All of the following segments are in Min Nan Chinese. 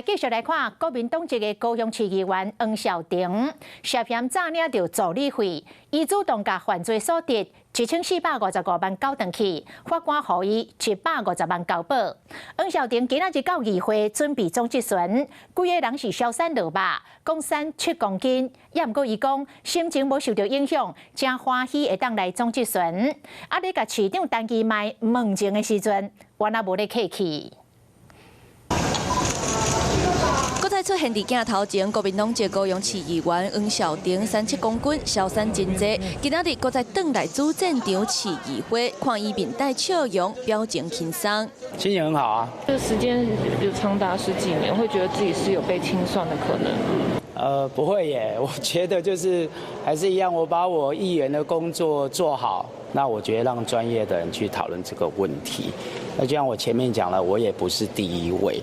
繼續來看國民黨籍的高雄市議員黃少廷涉嫌詐領著助理費，伊主動共犯罪所得1455萬繳轉去，法官予伊150萬交保。黃少廷今仔日到議會準備總質詢，規个人是消瘦落肉，講瘦7公斤，也毋過伊講心情無受著影響，誠歡喜會當來總質詢。啊，咧共市長陳其邁問情的時陣，原來無咧客氣。閣再出現佇鏡頭前，國民黨籍高雄市議員黃少廷瘦7公斤，消瘦真濟。今仔日閣再轉來主戰場市議會，看伊面帶笑容，表情輕鬆。心情很好啊。這個時間有長達十幾年，會覺得自己是有被清算的可能？不會耶，我覺得就是還是一樣，我把我議員的工作做好，那我覺得讓專業的人去討論這個問題。那就像我前面講了，我也不是第一位。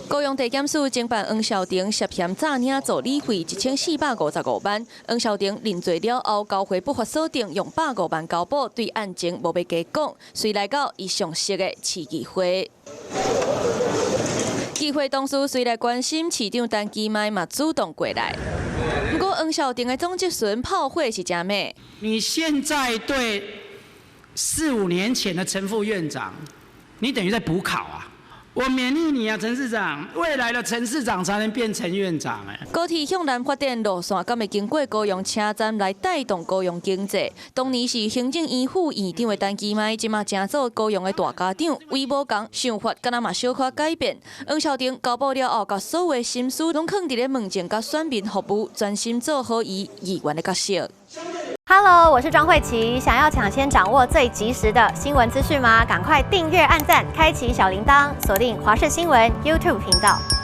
高雄地檢署偵辦黃少廷涉嫌詐領助理費1455萬，黃少廷認罪了後，交回不法所得，用150萬交保，對案情無欲加講，隨來到伊熟悉的市議會。議會同事隨來關心市長陳其邁嘛主動過來。不過黃少廷的總質詢炮火是誠猛。你現在對四五年前的陳副院長，你等於在補考啊！我勉勵你啊，陳市長，未來的陳市長才能變陳院長。高鐵向南發展路線，敢會經過高雄車站來帶動高雄經濟？當年是行政院副院長的陳其邁，這馬成做高雄的大家長，位無仝，想法敢若嘛小可改變。黃少廷交保了後，共所有的心思攏囥佇咧問政佮選民服務，專心做好伊議員的角色。 Hello，我是莊慧琪。想要搶先掌握最及時的新聞資訊嗎？趕快訂閱、按讚、開啟小鈴鐺，鎖定華視新聞 YouTube 頻道。